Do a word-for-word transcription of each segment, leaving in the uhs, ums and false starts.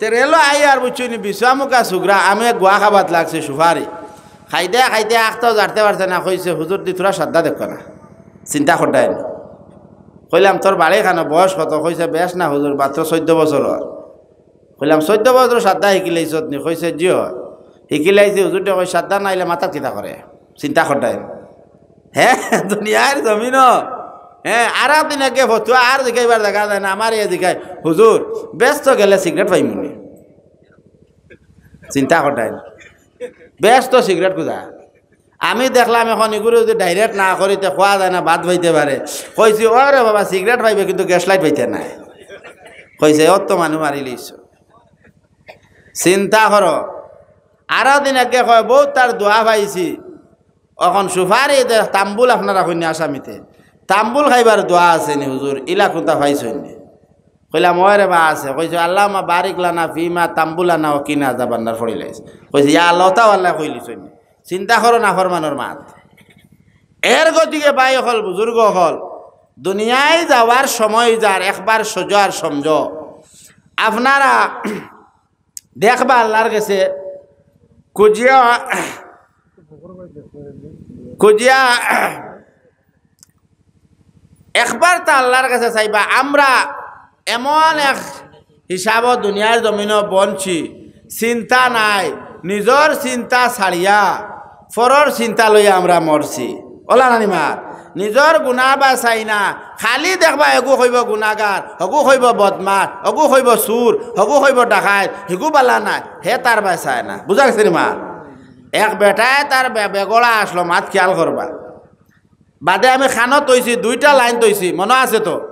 তে রেলো আইয়ার বুঝছো নি, বিছুয়ামুখা সুগরা, আমি এক গুয়া খাবাত লাগছি সুপারি। খাইতে খাইতে আখতাও জারতে পারছে না, কইছে, "হুজুর দি থুড়া সাদ্দা দেখো না।" চিন্তা করতায় নি। কইলাম, "তোর বাড়ি খানো, বয়স কত?" কইছে, "বেশ না হুজুর, মাত্র চৌদ্দ বছর অর।" কইলাম, "চৌদ্দ বছর সাদ্দা হিকিলাইছত নি?" কইছে, "জি অয়।" হিকিলাইছি, হুজুররে কই, "সাদ্দা না আইলে মাথাত কিতা করে?" চিন্তা করতায় নি। হে, দুনিয়ার জমিনো। হে, আর একদিন আগে ফতুয়া আর জিকাইবার দেখা যায় না, আমার ইয়ে জিকায়, "হুজুর, বেশ তো গেলে সিগারেট পাইমু নি?" চিন্তা করতায় নি। বেশ তো সিগারেট কুদা। আমি দেখলাম এখন এগুলো যদি ডাইরেক্ট না করিতে খোয়া যায় না, বাদ হইতে পারে। কইছি, "ওরে বাবা, সিগারেট পাইবে কিন্তু গ্যাস লাইট পাইতে নাই।" কইছে, "অত মানু মারি লিছ।" চিন্তা করো। আরো দিন আগে কয়, "বউত তার দোয়া পাইছি।" অখন সুপারি দে, তাম্বুল আপনারা কইন নি আসামিতে। তাম্বুল খাইবার দোয়া আছে নি হুজুর, ইলা কুনতা পাইছইন নি? কইলাম, "ওরে বা আছে।" কইছে, "আল্লাহুম্মা বারিক লানা ফিমা তাম্বুলানা ওয়া কিনা আযাবান্নার" পড়িলাইছে। কইছে, "ইয়া আল্লাহ, তাও আল্লাহ কইলিছইন নি।" চিন্তা করো নাফরমানর মাত। এর গতিকে ভাই অকল, বুজুর্গ অকল, দুনিয়ায় যাওয়ার সময় যার একবার সোজা আর সমঝো। আপনারা দেখবা আল্লাহর গেছে খুজিয়া, খুজিয়া একবার তা আল্লাহর গেছে চাইবা। আমরা এমন এক হিসাবো দুনিয়ার জমিনো বনছি, চিন্তা নাই, নিজর চিন্তা ছাড়িয়া পরর চিন্তা লইয়া আমরা মরছি। অলা নানি মাত? নিজর গুনা বা চাই না, খালি দেখবা এগু কইবো গুনাগার, হগু কইবো বদমাশ, হগু কইবো চুর, হগু কইবো ডাকাইত, হিগু বালা নায়, হে তার বায় চায় না। বুজা গেছে নি মাত? এক বেটায় তার বে-, বেগড়া আছলো, মাত খিয়াল করবা। বাদে আমি খানো থইছি, দুইটা লাইন থইছি, মনো আছে তো?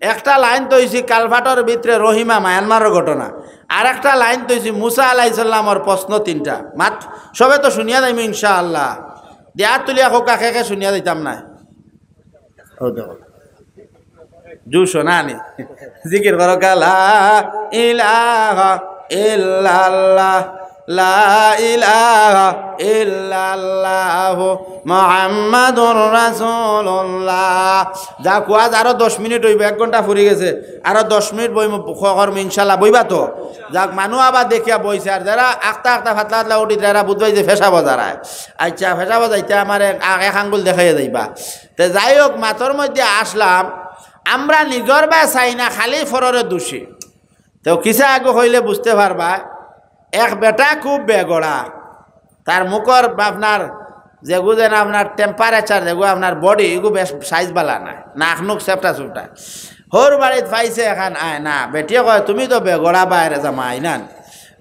একটা লাইন থইছি কালভার্টর ভিতরে রহিমা মায়ানমারর ঘটনা, আর একটা লাইন থইছি মুসা আলাইহিস সালামর প্রশ্ন তিনটা। মাত সবে তো শুনিয়া যাইমু ইনশাআল্লাহ। দিয়া তুলিয়া কউক্কা, কে কে শুনিয়া যাইতাম নায়। ও দেখো। জুশ নানি। জিকির করো কা, "লা ইলাহা ইল্লাল্লাহ, লা ইলাহা ইল্লাল্লাহু মুহাম্মাদুর রাসূলুল্লাহ।" যা কওয়া, আরো দশ মিনিট অইবো, এক ঘন্টা ফুরি গেছে, আরো দশ মিনিট বইমু, খ-, করমু ইনশাআল্লাহ। বইবা তো? যাক, মানু আবার দেখিয়া বইছে, আর যারা আখতা আখতা ফাতলা ফাতলা উঠি, তারা বুঝবায় যে পেশাবো যারায়। আচ্ছা, পেশাবো যাইতে আমার এক, এক আঙ্গুল দেখাইয়া যাইবা। তে যাই হোক, মাতর মধ্যে আসলাম, আমরা নিজর বায় চাই না, খালি পররে দুষি। তো কিসা আগে কইলে বুঝতে পারবা, এক বেটা খুব বেগড়া, তার মুখর আপনার যেগু যেন আপনার temperature, যেগু আপনার body, এগু বেশ size বালা নায়, নাক নুক চেপটা চুপটা। হউর বাড়িত পাইছে এখান আয়না, বেটিয়ে কয়, "তুমি তো বেগড়া বাইরে জামা আইনান।"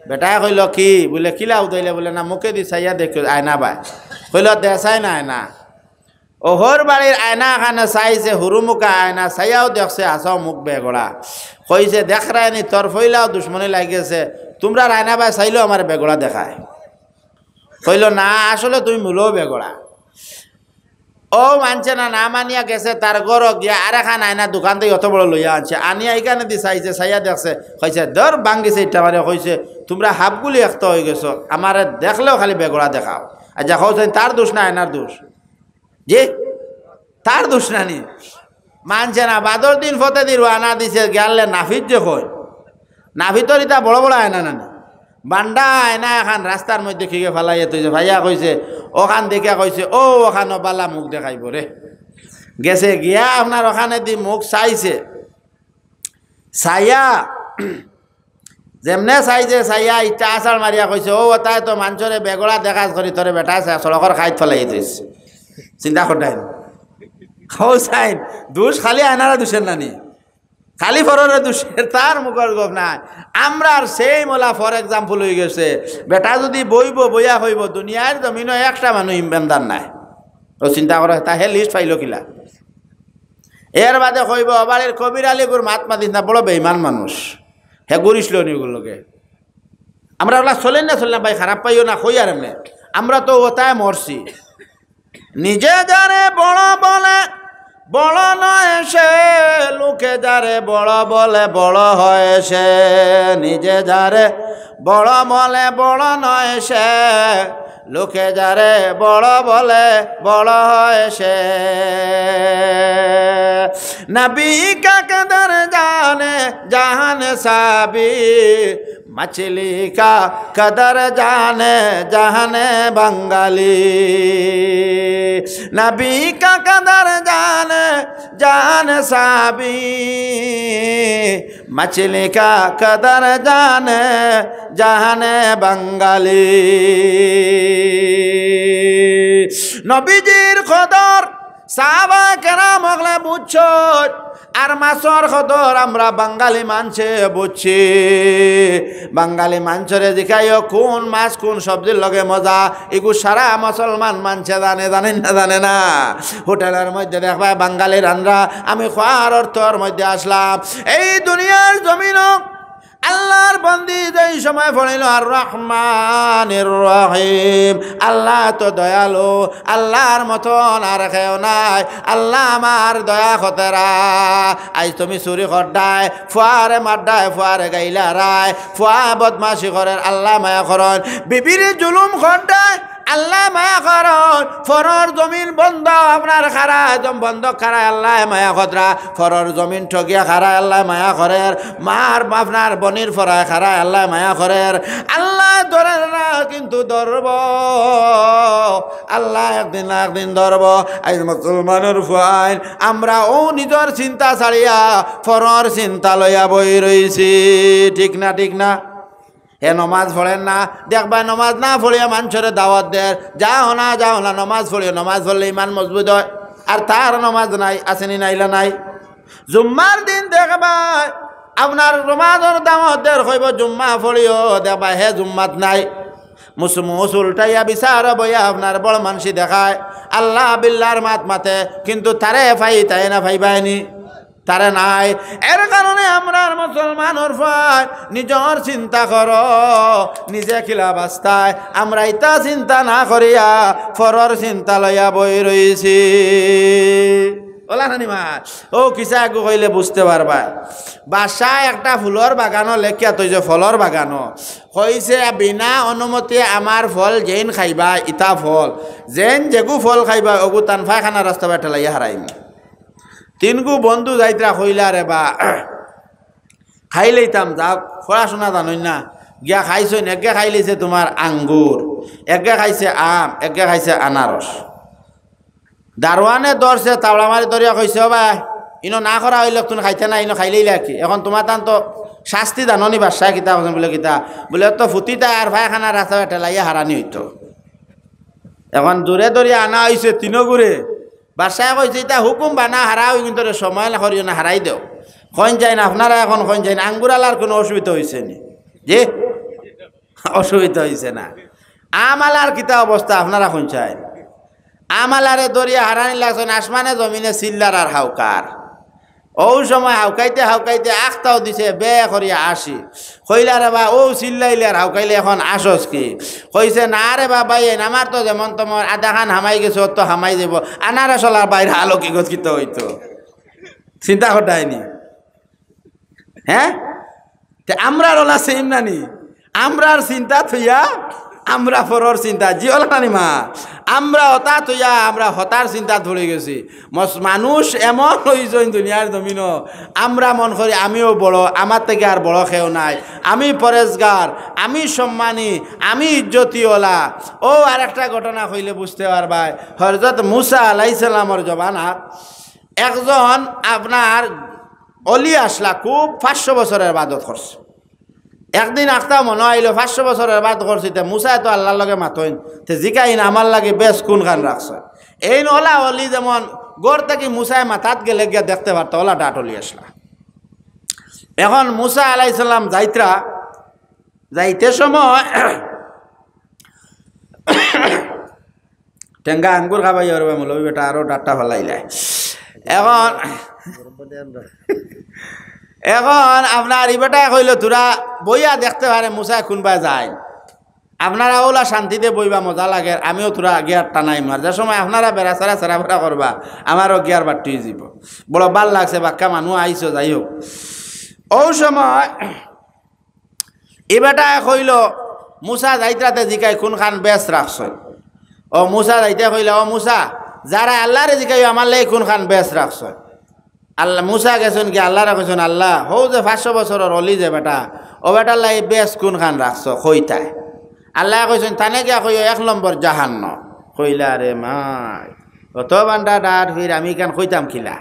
বেটায় কইল, "কি?" বুলে, "কিলা উদাইলে?" বুলে, "না, মুখেদি চাইয়া দেখো আয়না বায়।" কইল, "দে চাই না আয়না।" ও হউর বাড়ির আয়না খানে চাইছে, হুরুমুখা আয়না, চাইয়াও দেখছে, হাছাউ মুখ বেগড়া। কইছে, "দেখরায়নি, তোর ফইলাও দুশমনি লাগি গেছে, তুমরার আয়না বায় চাইলেও আমার বেগড়া দেখায়।" কইল, "না, আসলে তুমি মূলেও বেগড়া।" ও মানছে না, না মানিয়া গেছে, তার ঘরো গিয়া আরেকখান আয়না দোকান থাকি অত বড় লইয়া আনছে, আনিয়া ইখানেদি চাইছে, চাইয়া দেখছে, কইছে, "ধর, ভাঙ্গিছে ইটা মারে।" কইছে, "তুমরা হাফগুলি একটা অইগেছো, আমারে দেখলেও খালি বেগড়া দেখাও।" আচ্ছা, কও চাইন, তার দুষ না আয়নার দুষ? জি, তার দুষ নানি? মানছে না, বাদর দিন ফতেদি রওয়ানা দিছে, গিয়ালে নাফিত যে কয়, নাফিতর ইতা বড় বড় আয়না নানি? বান্ডা আয়না এখান রাস্তার মধ্যে খিগে ফালাইয়া থইছে, ভাইয়া কইছে, ওখান দেখিয়া কইছে, "ও, ওখানো বালা মুখ দেখাইবো রে।" গেছে গিয়া আপনার ওখানেদি মুখ চাইছে, চাইয়া যেমনে চাইছে, চাইয়া ইটা আছাড় মারিয়া কইছে, "ও, ওতায় তো মানষরে বেগড়া দেখাছ করি, তোরে বেটায় চাই সড়কর খাইত ফালাই দিস।" চিন্তা করতাইন। কও চাইন, দুষ খালি আয়নারে দুষের নানি? খালি পররে দুষের, তার মুখর গপ নাই। আমরার সেই মোলা for example অইগেছে। বেটা যুদি বইবো, বইয়া কইবো, "দুনিয়ার জমিনো একটা মানুষ ইমানদার নাই।" ও চিন্তা করো, তা হে list পাইলো কিলা? এর বাদে কইবো, "ও বাড়ির কবির আলীগুর মাত মাতিস না, বড় বেইমান মানুষ। হে ঘুরিছিল নি ওগুর লগে।" আমরা ওলা চলেন না, চলেন না ভাই, খারাপ পাইও না, কই আর এমনে। আমরা তো ওতায় মরছি। নিজে যারে বড় বলে বড় নয় সে, লোকে যারে বড় বলে বড় হয় সে। নিজে যারে বড় বলে বড় নয় সে, লোকে যারে বড় বলে বড় হয় সে। নবী কাকদার জানে জাহান সাবি, مچھلی کا قدر جانے جہان بنگالی، نبی کا قدر جانے جہان صحابی، مچھلی کا قدر جانے جہان بنگالی। নবীজির কদর সাহাবা কেরাম অকলে বুঝছইন, আর মাছর কদর আমরা বাঙালি মানষে বুঝছি। বাঙালি মানষরে জিকাইও কুন মাছ কুন সবজির লগে মজা, ইগু সারা মুসলমান মানষে জানে, জানে না, জানে না? হোটেলর মধ্যে দেখবায় বাঙালি রান্না, আমি খোয়ার অর্থর মধ্যে আসলাম। এই দুনিয়ার জমিনো আল্লার বন্দি যেই সময় পড়িল আর রহমানির রহিম, আল্লা তো দয়ালু, আল্লার মতন আর কেউ নাই। আল্লা আমার দয়া কররা। আইজ তুমি চুরি কররায়, ফুয়ারে মাররায়, ফুয়ারে গাইলারায়, ফুয়া বদমাশি করের, আল্লা মায়া করইন। বিবিরে জুলুম কররায়, আল্লায় মায়া করইন। ফরর জমিন বন্ধ আপনার খাড়া, একদম বন্ধ খাড়া, আল্লায় মায়া কররা। ফরর জমিন ঠগিয়া খাড়া, আল্লায় মায়া করের। মার আপনার বনির ফরায় খাড়া, আল্লায় মায়া করের। আল্লায় ধরের না, কিন্তু ধরব। আল্লায় একদিন না একদিন ধরব। আইজ মুসলমানর ফুয়াইন, আমরা অউ নিজর চিন্তা ছাড়িয়া ফরর চিন্তা লইয়া বই রইছি। ঠিক না, ঠিক না? হে নমাজ পড়ের না, দেখবায় নমাজ না পড়িয়া মানষরে দাওয়াত দের, "যাও না, যাও না, নমাজ পড়িও, নমাজ পড়লে ইমান মজবুত অয়।" আর তার নমাজ নাই, আছেনি নাইলা নাই? জুম্মার দিন দেখবায় আপনার নমাজর দাওয়াত দের, কইব, "জুম্মা পড়িও", দেখবায় হে জুম্মাত নাই। মুস-, মুস উল্টাইয়া বিচার বইয়া আপনার বড় মানষি দেখায়, আল্লা বিল্লার মাত মাতে, কিন্তু তারে পাইতায় না, পাইবায়নি? তারা নাই। এর কারণে আমরার মুসলমানর ফুয়ায় নিজর চিন্তা করো, নিজে কিলা বাঁচতায়। আমরা ইতা চিন্তা না করিয়া ফরর চিন্তা লইয়া বই রইছি। ওলা নানি মা, অউ কিসা একগু কইলে বুঝতে পারবা। বাদশায় একটা ফুলর বাগানো লেখিয়া থইছে, ফলর বাগানো। কইছে, "বিনা অনুমতি আমার ফল যেইন খাইবা, ইতা ফল, যেইন যেগু ফল খাইবা, অগু তান পায়খানা রাস্তা বায় ঠেলাইয়া হারাইমু।" তিনগু বন্ধু যাইতরা কইলা, "রে বা, খাইলাইতাম, যাউক, পড়াশুনা জানইন না।" গিয়া খাইছইন, একগে খাইলাইছে তুমার আঙ্গুর, একগে খাইছে আম, একগে খাইছে আনারস। দারোয়ানে ধরছে, তাওড়া মারি ধরিয়া কইছে, "ও ভাই, ইনো না করা অইলে তুমি খাইতে না, ইনো খাইলাইলা কি? এখন তুমার তান তো শাস্তি জানো নি, বাদশায় কিতা কইছইন?" বুলে, "কিতা?" বুলে, "তো ফুতিতা আর পায়খানা রাস্তা বায় ঠেলাইয়া হারানি অইতো।" এখন জোরে ধরিয়া আনা অইছে তিনোগুরে। বাদশায় কইছে, "ইতা হুকুম বানা, হারাও, কিন্তু রে সময় না করিও না, হারাই দেও।" কইন যাইন আপনারা, এখন কইন যাইন, আঙ্গুর আলার কুনু অসুবিধা অইছে নি? জি? অসুবিধা অইছে না। আম আলার কিতা অবস্থা আপনারা কইন যাইন? আম আলারে ধরিয়া হারানি লাগছইন, আসমানে জমিনে চিল্লার আর হাউকার। অউ সময় হাউকাইতে হাউকাইতে আখতাও দিছে, বে করিয়া আসি। কইলা, "রে বা, অউ চিল্লাইলে আর হাউকাইলে এখন আসস কি?" কইছে, "না রে বা ভাইয়াইন, আমার তো যেমন তেমন আধাখান হামাই গেছে, অত হামাই যাইবো, আনারস আলার বাইর আলো কি গত কিতা অইতো?" চিন্তা করতায়নি? হে? তে আমরার ওলা সেম না নি? আমরার চিন্তা থইয়া আমরা ফরর চিন্তা। জি ওলা নানি মা? আমরা অতা থইয়া আমরা হতার চিন্তা ধরি গেছি। মস-, মানুষ এমন অইছইন দুনিয়ার জমিনো, আমরা মন করি আমিও বড়, আমার থাকি আর বড় কেউ নাই, আমি পরেজগার, আমি সম্মানী, আমি ইজ্জতি ওলা। অউ আরেকটা ঘটনা কইলে বুঝতে পারবায়। হজরত মুসা আলাইহিস সালামর জমানাত একজন আপনার অলি আছলা, খুব পাঁচশো বছরর ইবাদত করছে। একদিন আখতা মনো আইলো, পাঁচশো বছরর ইবাদত করছি, তে মুসায় তো আল্লার লগে মাতইন, তে জিকাইন, "আমার লাগি বেশ কুনখান রাখছইন?" এইন ওলা অলি যেমন ঘর থাকি মুসায় মাতাত গেলে গিয়া দেখতে পারতা, ওলা ডাট অলি আছলা। এখন মুসা আলাইহিস সালাম যাইতরা, যাইতে সময় টেঙ্গা আঙ্গুর খাবাই ওর মৌলভী বেটা আরো ডাট্টা ফালাইলায়। এখন, এখন আপনার ই বেটায় কইলো, "তোরা বইয়া দেখতে পারে মুসায় কুনবায় যায়, আপনারা ওলা শান্তিতে বইবা, মজা লাগে, আমিও তোরা গিয়ার টানাইমু। আর যে সময় আপনারা বেড়া ছাড়া ছাড়া বেড়া করবা, আমারও গিয়ার বাট্টি অইযিবো।" বড় ভালা লাগছে, বাক্কা মানুষ আইছো, যাই হোক। অউ সময় ই বেটায় কইলো, মুসা যাইতরাতে জিকাই, "কুনখান বেশ রাখছইন?" অউ মুসা যাইতে কইলা, "ও মুসা, যারায় আল্লারে জিকাইও, আমার লাগি কুনখান বেশ রাখছইন?" আল্লা, মুসা গেছইন গিয়া আল্লারে কইছইন, "আল্লা, হউ যে পাঁচশো বছরর অলি যে বেটা, "ও বেটার লাগি বেস্ট কুনখান রাখছো, কইতায়?" আল্লায় কইছইন, "তানে গিয়া কইও এক নম্বর জাহান্নাম।" কইলা, "রে মাই, অত বান্ডা ডাট ফির আমি ইখান কইতাম কিলা?"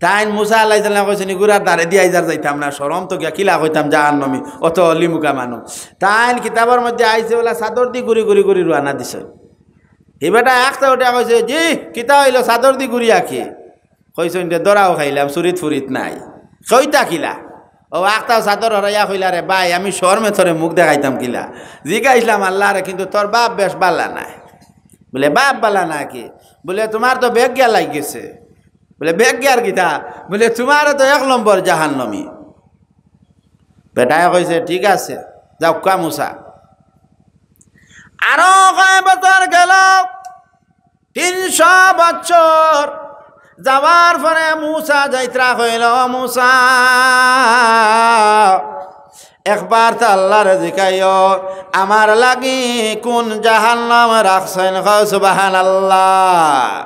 তাইন মুসা আলাইহিস সালামে কইছইন, "ইগুরার দারেদি আইজ আর যাইতাম না, শরম তো গিয়া কিলা কইতাম জাহান্নামি, অত অলিমুখা মানুষ।" তাইন কিতাবর মধ্যে আইছে, অলা চাদরদি গুরি গুরি গুরি রওয়ানা দিছইন। হি বেটা আখতা উঠিয়া কইছে, "জি, কিতা অইলো, চাদরদি গুরিয়া কি?" কইছইন, "রে, ধরাও খাইলাম, চুরিত ফুরিত নাই।" কইতা কিলা? অউ আখতাও চাদর হরাইয়া কইলা, "রে ভাই, আমি শরমে তোরে মুখ দেখাইতাম কিলা? জিগাইছলাম আল্লারে, কিন্তু তোর বাপ বেশ বালা নায়।" বুলে, "বাপ বালা নায় কি?" বুলে, "তুমার তো বেগ গিয়া লাগি গেছে।" বুলে, "বেগ গিয়ার কিতা?" বুলে, "তুমারও তো এক নম্বর জাহান্নামি।" বেটায় কইছে, "ঠিক আছে, যাউক্কা মুসা।" আরো কয় বছর গেল, তিনশো বছর যাওয়ার পরে মুসা যাইত্রা কইল, "মুসা, একবার তো আল্লারে জিকাইও, আমার লাগি কুন জাহান্নাম রাখছইন?" কও সুবহানাল্লাহ।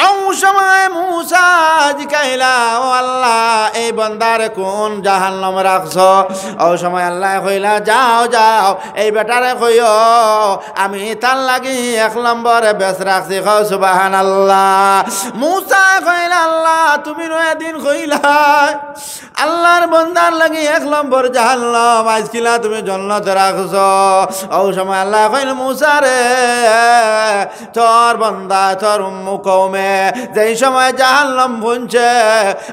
অউ সময় মুসা জিকাইলা, "ও আল্লাহ, এই বন্দারে কুন জাহান্নাম রাখছো?" অউ সময় আল্লায় কইলা, "যাও, যাও, এই বেটারে কইও, আমি তার লাগি এক নম্বরে বেস্ট রাখছি।" কও সুবহানাল্লাহ। মুসায় কইলা, "আল্লাহ, তুমি নু এদিন কইলায় আল্লার বন্দার লাগি এক নম্বর জাহান্নাম, আইজ কিলা তুমি জন্নত রাখছো?" অউ সময় আল্লায় কইন, "মুসারে, তোর বন্দা, তোর উম্মু কওমে যেই সময় জাহান্নাম হুনছে,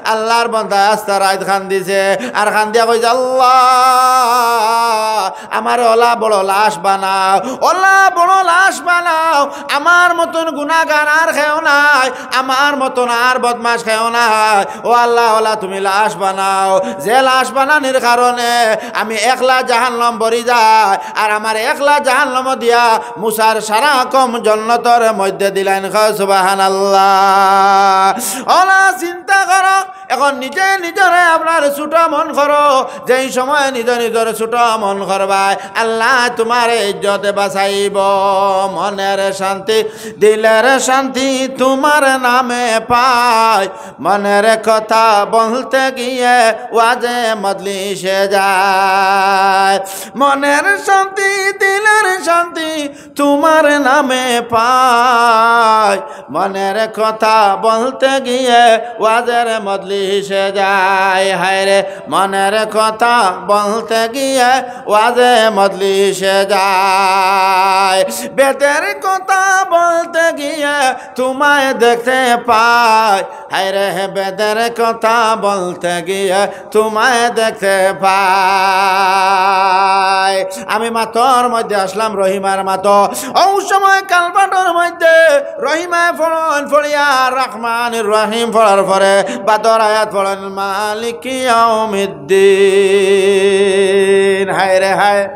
আল্লার বন্দায় আস্তা রাইত কান্দিছে, আর কান্দিয়া কইছে, 'আল্লাহ, আমারে অলা বড় লাশ বানাও, অলা বড় লাশ বানাও, আমার মতন গুনাগার আর কেউ নাই, আমার মতন আর বদমাশ কেউ নাই। ও আল্লাহ, অলা তুমি লাশ বানাও, যে লাশ বানানির কারণে আমি একলা জাহান্নাম ভরি যায়, আর আমার একলা জাহান্নাম দিয়া মুসার সারা কওম জন্নতর মধ্যে দিলাইন।' কও সুবহানাল্লাহ। অলা চিন্তা করো, এখন নিজে নিজরে আপনার ছোট মন করো, যেই সময় নিজে নিজরে ছোট মন করবায়, আল্লায় তুমার ইজ্জত বাচাইবো। মনের শান্তি, দিলের শান্তি তুমার নামে পাই, মনের কথা বলতে গিয়ে ওয়াজে মজলিসে যায়। মনের শান্তি, দিলের শান্তি তুমার নামে পাই, মনের কথা বলতে গিয়ে ওয়াজের মজলিসে যাই। হায়রে, মনের কথা বলতে গিয়ে ওয়াজে মজলিসে যাই, বেদের কথা বলতে গিয়ে তুমায় দেখতে পাই। হায়রে, বেদের কথা বলতে গিয়ে তুমায় দেখতে পাই। আমি মাতর মধ্যে আছলাম রহিমার মাতো। অউ সময় কালবাটর মধ্যে রহিমায় পড়ইন, পড়িয়া রহমানির রহিম পড়ার পরে বাদর আয়াত পড়ইন, "মালিকি ইয়াউমিদ্দিন।" হায়রে হায়,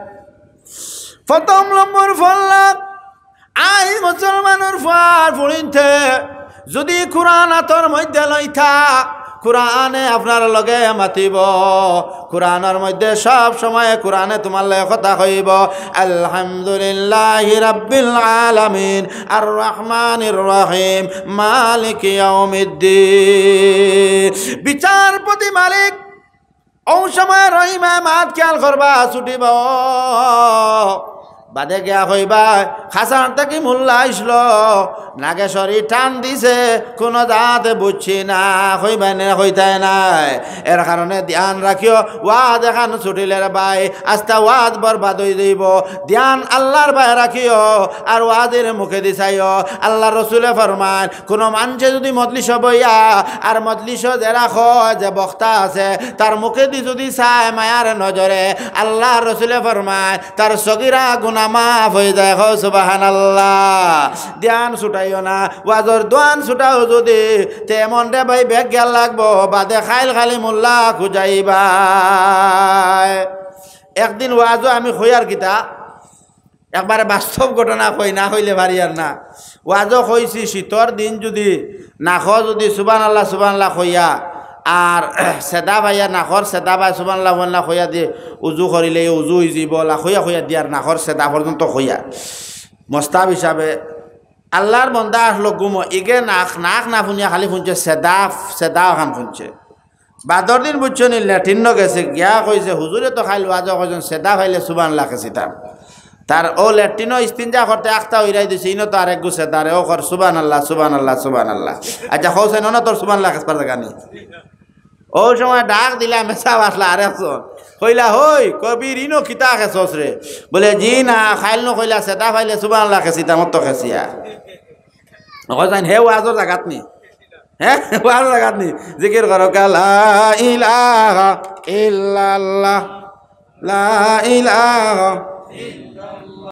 প্রথম নম্বর পড়লা, আইজ মুসলমানর ফুয়ার ফুড়িন্তে যুদি কুরআন আতর মধ্যে লইতা, কুরআনে আপনার লগে মাতিবো। কুরআনর মধ্যে সব সময় কুরআনে তুমার লগে কথা কইবো, "আলহামদুলিল্লাহি রাব্বিল আলামিন, আর রহমানির রহিম, মালিকি ইয়াউমিদ্দিন।" বিচারপতি মালিক অউ সময় রহিমায় মাত খিয়াল করবা, ছুটিবো। বাদে গিয়া কইবা, "খাসার থাকি মোল্লা আইছলো, নাগেশ্বরী টান দিছে, কুনু জাত বুঝছি না।" কইবায় নে, কইতায় নায়? এর কারণে ধ্যান রাখিও, ওয়াজ এখান ছুটিলে রে ভাই, আস্তা ওয়াজ বরবাদ অইযিবো। ধ্যান আল্লার বায় রাখিও, আর ওয়াজর মুখেদি চাইও। আল্লার রসুলে ফরমাইন, কুনু মানষে যুদি মজলিসো বইয়া, আর মজলিসো যেরা কয় যে বক্তা আছে, তার মুখেদি যুদি চায় মায়ার নজরে, আল্লার রসুলে ফরমাইন, তার সগিরা গুনা মাফ অইযায়। কও সুবহানাল্লাহ। ধ্যান ছুটাইও না, ওয়াজর ধ্যান ছুটাও যুদি, তে মনরে ভাই বেগ গেল লাগবো, বাদে খাইল খালি মোল্লা খুজাইবায়। একদিন ওয়াজো আমি কইয়ার কিতা, একবারে বাস্তব ঘটনা কই, না কইলে পারিয়ার না। ওয়াজো কইছি, শীতর দিন যুদি নাকো যুদি সুবহানাল্লাহ, সুবহানাল্লাহ কইয়া, আর সেদা পাইয়া নাকর সেদা পায় সুবহানাল্লাহ, সুবহানাল্লাহ কইয়া দি উজু করিলে উজু অইযিবো, অলা কইয়া কইয়া দিয়ার নাকর সেদা পর্যন্ত কইয়া। মোস্তাব হিসাবে আল্লার বন্দা আছলো ঘুমো, ইগে নাক, নাক না হুনিয়া খালি হুনছে সেদা, সেদা অখান হুনছে। বাদর দিন বুঝছো নি, লেট্রিনো গেছে, গিয়া কইছে, "হুজুরে তো খাইল ওয়াজো কইছইন, সেদা পাইলে সুবহানাল্লাহ খেছিতাম।" তার ও লেট্রিনো ইস্তিনজা করতে আখতা উইরাই দিছে, ইনো তো আরেকগু সেদা রে, ও কর, "সুবহানাল্লাহ, সুবহানাল্লাহ, সুবহানাল্লাহ।" আচ্ছা, কও চাইন, অনো তোর সুবহানাল্লাহ খেছবার জাগা নি? ও সময় ডাক দিলা, মেসাব আছলা আরেকজন। কইলা, "হই, কবির, ইনো কিতা খেছস রে?" বলে, "জি না, খাইল নু কইলা, সেদা পাইলে সুবহানাল্লাহ খেছিতাম, অত খেছিয়া।" কও চাইন, হে ওয়াজর জাগাত নি? হে, ওয়াজর জাগাত নি? জিকির করো, লা ইলাহা ইল্লাল্লাহ, লা ইলাহা।